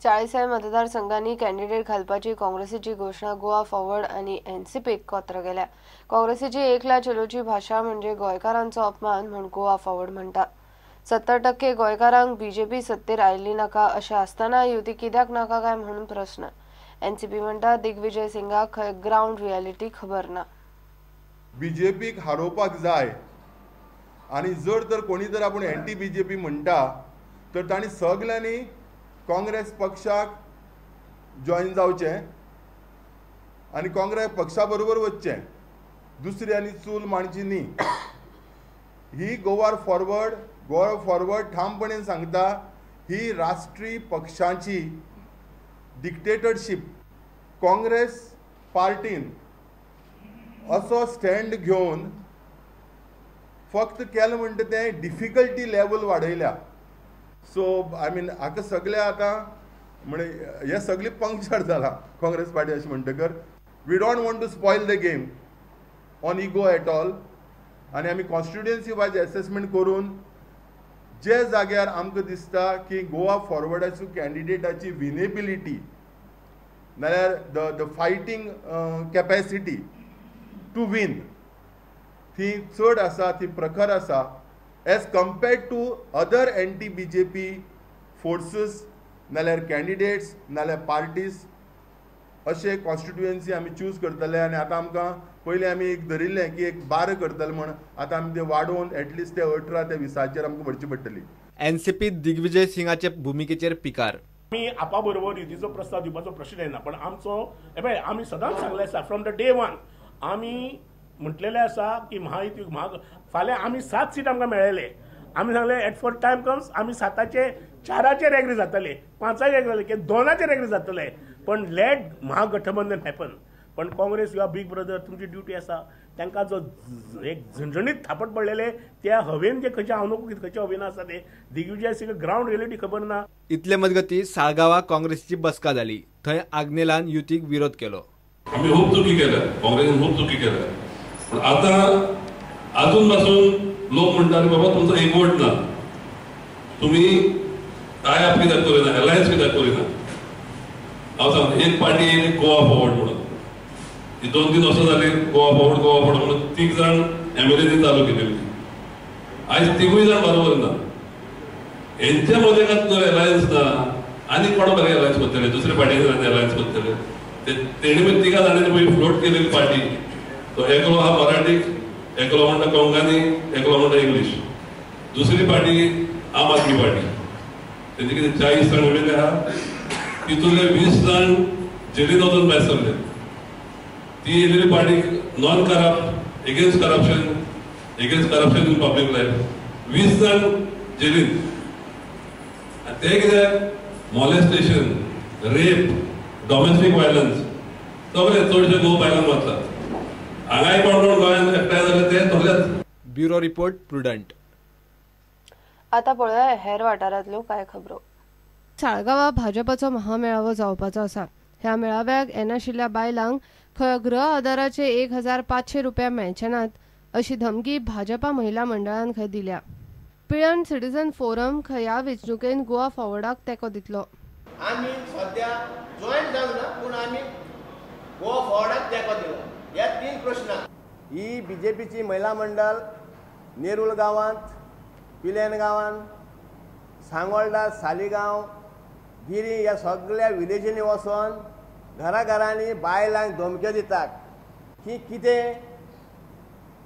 40 मतदारसंघांनी candidate घालपाची काँग्रेसीची घोशणा Goa forward आनी एनसीपीक कोत्र गेल्या. काँग्रेसीची एकला चलोची भाशा म्हणजे गोंयकारांचो अपमान म्हूण गोवा फॉरवर्ड म्हणटा. 70% गोंयकारांक बीजेपी सत्तेर आयिल्ली नाका अशें आसतना युती कित्याक नाका काय म्हणून प्रस्न. एनसीपी म्हणटा दिग्विजय सिंगाक खंय ग्रावंड रियालिटी खबर ना. बीजेपीक हारोवपाक जाय आनी जर तर कोणी जर आपूण एंटी बीजेपी म्हणटा तर तांणी सगल्यांनी काँग्रेस पक्षाक जॉयन जावचें आनी काँग्रेस पक्षा बरोबर वचचें, दुसरी आनी चूल मांडची न्ही. ही गोवा फॉरवर्ड ठामपणे सांगता ही राष्ट्रीय पक्षांची डिक्टेटरशीप. काँग्रेस पार्टीन असो स्टँड घेवन फक्त केलें म्हणटा तें डिफिकल्टी लेवल वाडयल्या. सो I mean हाका सगळे आतां म्हणजे हे सगळे पंक्चर जाला काँग्रेस पार्टी अशें म्हणटकर we don't want to spoil the game on ego at all. आनी आमी कॉन्स्टिट्युएन्सी वायज एसेसमेंट करून जे जाग्यार आमकां दिसता की गोवा फॉरवर्डाचो कॅन्डिडेटाची विनेबिलिटी नाल्यार the the fighting capacity to win ती चड आसा, ती प्रखर आसा as compared to other anti B J P forces नाल्यार कॅन्डिडेट्स नाल्यार पार्टीज. अशे कॉन्स्टिट्युएन्सी आमी चूज करतले. आनी आतां आमकां पयलीं आमी एक धरिल्लें की एक 12 करतले म्हण, आतां आमी ते वाडोवन एटलिस्ट ते 18 ते 20 आमकां भरची पडटली. एनसीपी दिग्विजय सिंगाचे भुमिकेचेर पिकार. आमी आपा बरोबर युतीचो प्रस्ताव दिवपाचो प्रश्न येना, पण आमचो हे पळय आमी सदांच सांगलें आसा फ्रॉम the day one आमी म्हटलेलें आसा की महायुती फाल्यां आमी 7 सीट आमकां मेळ्ळेले. आमी सांगलें एट फॉर टायम कम्स आमी 7 4 एग्री जातले, 5 एग्री जातले, की 2 एग्री जातले, पण लेट महागठबंधन हॅपन. पण Congress you are big brother, तुमची ड्युटी आसा. तांकां जो एक झणझणीत थापट पडलेले त्या हवेन जे खंयचे हांव नको खंयच्या हवेन आसा ते दिग्विजय सिंग ग्रावंड रियलिटी खबर ना. इतले मजगती साळगांवा काँग्रेसीची बसका जाली, थंय आग्नेलान युतीक विरोध केलो. आमी खूब चुकी केल्या, काँग्रेसीन खूब चुकी केल्या, पण आतां आजून पासून लोक म्हणटाले बाबा तुमचो एकवट ना, तुमी टाय अप कित्याक करिना, अलायन्स कित्याक करिना. हांव सांगता एक पार्टी येयली गोवा फॉरवर्ड म्हणून, ही 2-3 वर्सां जाली गोवा फॉरवर्ड म्हणून 3 जाण एमएलए चालू केलेली, आयज 3 जाण बरोबर ना. हेंच्या मदें जर अलायन्स ना आनी कोणा बरें अलायन्स करतले, दुसरे पार्टी अलायन्स करतले. तेणी पळय 3 जाणांनी पळय फ्लोट केलेली पार्टी, तो एकलो आहा मराठीक, एकलो म्हणटा कोंकणी, एकलो म्हणटा इंग्लीश. दुसरी पार्टी आम आदमी पार्टी, तेंचे कितें 40 जाण उरयले आहा, तितूंतले 20 जाण जेलीन वचून भायर सरले. ती येयलेली party non corrupt, against corruption, against corruption in public life, 20 जाण जेलीन. आनी ते कित्याक मॉलेस्टेशन, रेप, डॉमेस्टीक वायलन्स सगळे चडशे गोव बायलांक वतात. हांगाय कोण कोण गोंयांत एकठांय जाले ते थोडलेच. Bureau report, Prudent. आता पळोवया हेर वाठारांतल्यो कांय खबरो. साळगांवा भाजपाचो महामेळावो जावपाचो आसा. ह्या मेळाव्याक येनाशिल्ल्या बायलांक खंय गृह आदाराचे 1500 रुपया मेळचे नात अशी धमकी भाजपा महिला मंडळान खंय दिल्या. पिळर्ण सिटीजन फोरम खंय ह्या वेंचणुकेन गोवा फॉरवर्डाक तेंको दितलो. आमी सद्या जॉयन जावंक ना, पूण आमी गोवा फॉरवर्डाक तेंको दिलो. ह्या 3 प्रश्नांक ही बीजेपीची महिला मंडळ नेरूल गांवांत, पिलेन गांवांत, सांगोल्डा, सालिगांव, गिरी ह्या सगळ्या विलेजींनी वचोन घराघरांनी बायलांक धमक्यो दितात की कितें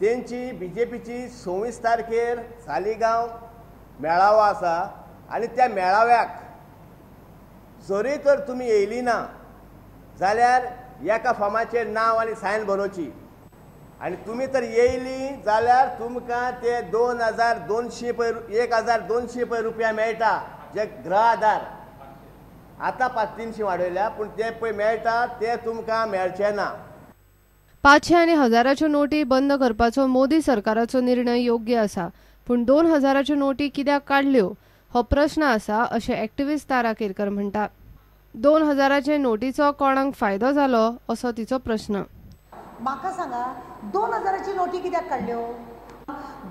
तेंची बीजेपीची 26 तारखेर सालिगांव मेळावो आसा आनी त्या मेळाव्याक जरी तर तुमी येयली ना जाल्यार एका फॉर्माचेर नांव आनी सायन बरोवची आनी तुमी तर येयली जाल्यार तुमकां ते 2200 पय 1200 पय रुपया मेळटा जे गृह आधार. आतां 500-300 वाडयल्या, पूण ते पळय मेळटा ते तुमकां मेळचे ना. 500 आनी 1000च्यो नोटी बंद करपाचो मोदी सरकाराचो निर्णय योग्य आसा, पूण 2000च्यो नोटी कित्याक काडल्यो हो प्रश्न आसा अशें एक्टिविस्ट तारा केरकर म्हणटा. 2000चे नोटीचो कोणाक फायदो जालो असो तिचो प्रश्न. म्हाका सांगा 2000ची नोटी कित्याक काडल्यो?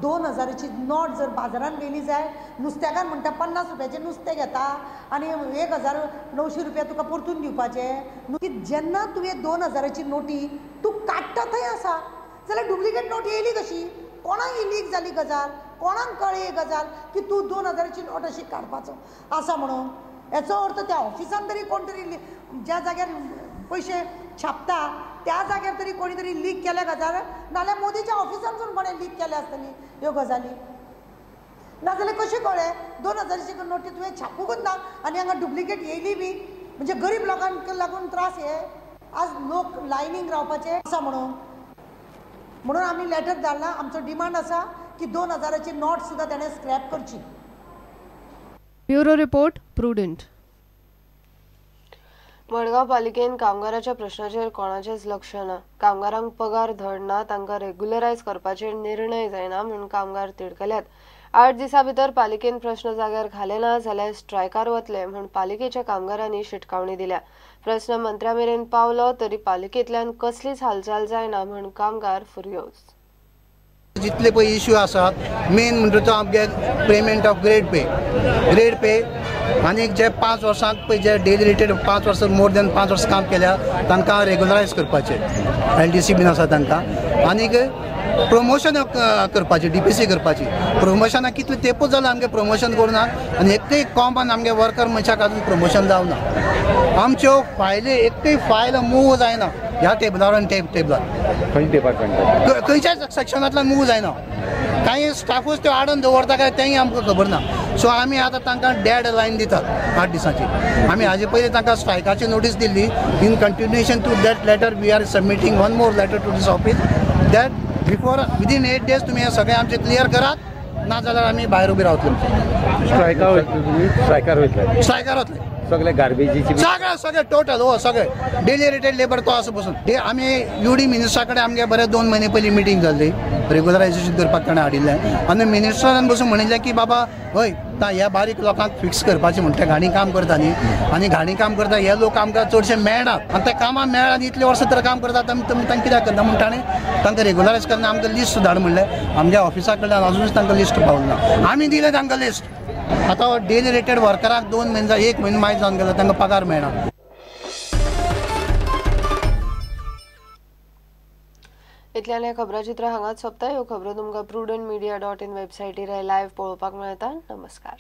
2000ची नोट जर बाजारान व्हेली जाय, नुस्त्याकार म्हणटा 50 रुपयाचें नुस्तें घेता आनी 1900 रुपया तुका परतून दिवपाचे. की जेन्ना तुवें 2000ची नोटी तूं काडटा थंय आसा जाल्यार डुप्लिकेट नोट येयली कशी? कोणाक ही लीक जाली गजाल? कोणाक कळ्ळी ही गजाल की तूं 2000ची नोट अशी काडपाचो आसा म्हणून? हेचो अर्थ त्या ऑफिसान तरी कोण तरी ज्या जाग्यार पयशे छापता त्या जाग्यार तरी कोणी तरी लीक केल्या गजाल, नाल्यार मोदीच्या ऑफिसांतसून कोणें लीक केल्या आसतली ह्यो गजाली. नाजाल्यार कशें कळ्ळें 2000ची नोटी तुवें छापूंकूच ना आनी हांगा डुप्लिकेट येयली बी? म्हणजे गरीब लोकांक लागून त्रास हे आज लोक लायनींग रावपाचे आसा म्हणून. म्हणून आमी लेटर धाडला. आमचो डिमांड आसा की 2000ची नोट सुद्दां ताणें स्क्रॅप करची. Bureau report, Prudent. Madgaon पालिकेन कामगाराच्या प्रश्नाचेर कोणाचेच लक्ष ना. कामगारांक पगार धड ना, तांकां रेग्युलरायज करपाचेर निर्णय जायना म्हूण कामगार तिडकल्यात. 8 दिसां भितर पालिकेन प्रश्न जाग्यार घाले ना जाल्यार स्ट्रायकार वतले म्हूण पालिकेच्या कामगारांनी शिटकावणी दिल्या. प्रश्न मंत्र्या मेरेन पावलो तरी पालिकेंतल्यान कसलीच हालचाल जायना म्हूण कामगार फुर्योज. जितले पळय इश्यू आसात मेन म्हणटा तो आमगे payment of grade pay, grade pay आनी जे 5 वर्सांत पळय जे डेली रेटेड 5 वर्सां मोर दॅन 5 वर्सां काम केल्या तांकां रेगुलरायज करपाचें, LDC बीन आसा तांकां, आनीक प्रमोशन करपाचें, DPC करपाची. प्रमोशनाक कितले तेंपूच जालो आमगे प्रमोशन करूं ना आनी एकय कॉमन आमगे वर्कर मनशाक आजून प्रमोशन जावना. आमच्यो फायली एकय फायल मूव जायना ह्या टेबलार आनी टेबलार डिपार्टमेंट खंयच्याच सेक्शनांतल्यान मूव जायना. कांय स्टाफूच त्यो आडून दवरता काय तेंय आमकां खबर ना. सो आमी आतां तांकां डेड लायन दितात 8 दिसांची. आमी हाजे पयलीं तांकां स्ट्रायकाची नोटीस दिल्ली. In continuation to that letter we are submitting one more letter to this office that before within 8 days तुमी हें सगळें आमचें क्लियर करात, ना जाल्यार आमी भायर उबी रावतले. स्ट्रायकार वयतले, स्ट्रायकार वतले सगळे गार्बेजीची सगळे सगळे टोटल हो सगळे डेली रेटेड लेबर तो आसा बसून. आमी युडी मिनिस्टरा कडेन आमगे बरे 2 म्हयने पयलीं मिटींग जाल्ली, रेगुलरायजेशन करपाक ताणें हाडिल्लें आनी मिनिस्टरान बसून म्हणिल्लें की बाबा हय ह्या बारीक लोकांक फिक्स करपाचें म्हण ते घाणी काम करता न्ही, आनी घाणी काम करता हे लोक आमकां चडशे मेळनात आनी ते कामां मेळना आनी इतले वर्सां तर काम करतात आमी तुमी तांकां कित्याक करना म्हूण ताणें तांकां रेगुलरायज करना आमकां लिस्ट धाड म्हणलें. आमच्या ऑफिसा कडल्यान अजूनच तांकां लिस्ट पावूंक ना. आमी दिलें तांकां लिस्ट. आतां डेली रेटेड वर्कराक 2 म्हयने 1 म्हयनो मायज जावन गेलो तांकां पगार मेळना. इतल्यान हें खबराचित्र हांगाच सोंपता. ह्यो खबरो तुमकां prudentmedia.in वेबसायटीर लायव्ह पळोवपाक मेळटा. नमस्कार.